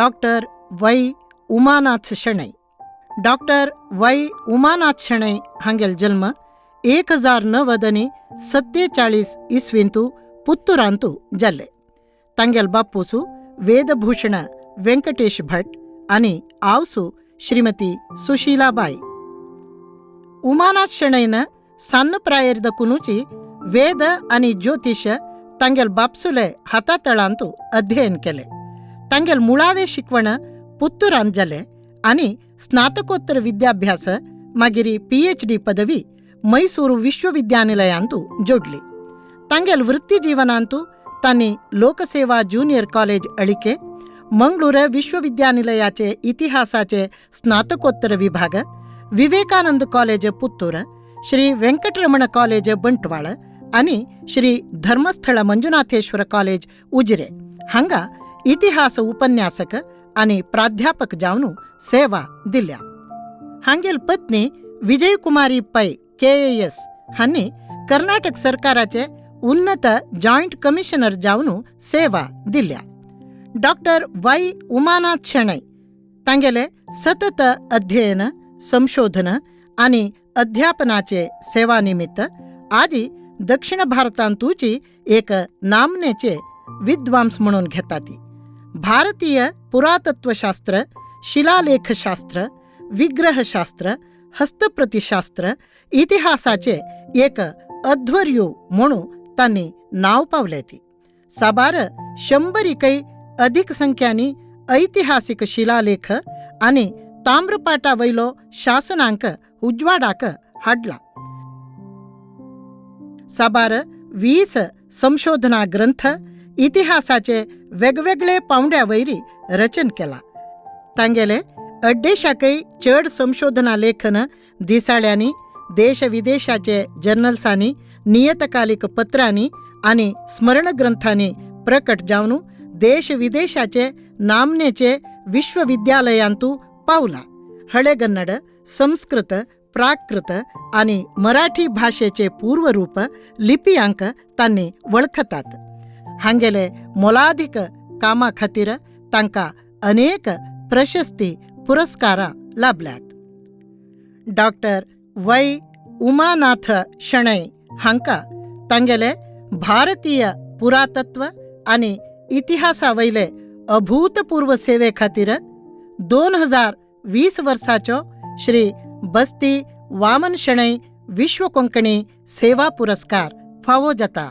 Doctor Y Umanath Shenoi. Doctor Y Umanath Shenoi हांगेल जल्म 1947 इसवींतु पुत्तुरांतु जाल्ले. तांगेल बापूसु वेदभूषण वेंकटेश भट आनी आवसु श्रीमती सुशीलाबाई. उमानाथ शणैन सान्न प्रायेर दकुनुची वेद आनी ज्योतिष तांगेल बापसुले हातातळांतु अध्ययन केले. तांगेल मुळावे शिकवण पुत्तुरांत जाले आनी स्नातकोत्तर विद्याभ्यास मागीर PhD पदवी मैसूरू विश्वविद्यानिलयांतु जोडली. तांगेल वृत्ती जीवनांतु तांणी लोकसेवा ज्युनियर कॉलेज अळिके, मंगळूर विश्वविद्यानिलयाचे इतिहासाचे स्नातकोत्तर विभाग, Vivekananda college Puttur, Shri Venkataramana college Bantwal आनी श्री धर्मस्थळ मंजुनाथेश्वर कॉलेज उजिरे हांगा इतिहास उपन्यासक आनी प्राध्यापक जावन सेवा दिल्या. हांगेल पत्नी विजयकुमारी पै KAS हांणी कर्नाटक सरकाराचे उन्नत जॉयंट कमिशनर जावन सेवा दिल्या. डॉक्टर वाय उमानाथ शणै तांगेले सतत अध्ययन, संशोधन आनी अध्यापनाचे सेवा निमित्त आजी दक्षिण भारतांतूची एक नामनेचे विद्वांस म्हणून घेतात. भारतीय पुरातत्वशास्त्र, शिलालेखशास्त्र, विग्रहशास्त्र, हस्तप्रतिशास्त्र, इतिहासाचे एक अध्वर्यू म्हणून तांणी नाव पावले. ती साबार 100 अधिक संख्यांनी ऐतिहासिक शिलालेख आनी ताम्रपाटा वयलो शासनांक उजवाडाक हाडला. साबार 20 संशोधना ग्रंथ इतिहासाचे वेगवेगळे पावंड्या वयरी रचन केला. तांगेले 250 चड संशोधना लेखन दिसाळ्यांनी, देश विदेशाचे जर्नल्सांनी, नियतकालिक पत्रांनी आनी स्मरणग्रंथांनी प्रकट जावन देश विदेशाचे नामनेचे विश्वविद्यालयांतू पावला. हळेगन्नड, संस्कृत, प्राकृत आनी मराठी भाशेचे पूर्वरूप लिपियांक तांणी वळखतात. हांगेले मोलादीक कामा खातीर तांकां अनेक प्रशस्ती पुरस्कारां लाभल्यात. डॉक्टर वै उमानाथ शणै हांकां तांगेले भारतीय पुरातत्व आनी इतिहासा वयले अभूतपूर्व सेवे खातीर 2020 वर्साचो श्री बस्ती वामन शणै विश्व कोंकणी सेवा पुरस्कार फावो जाता.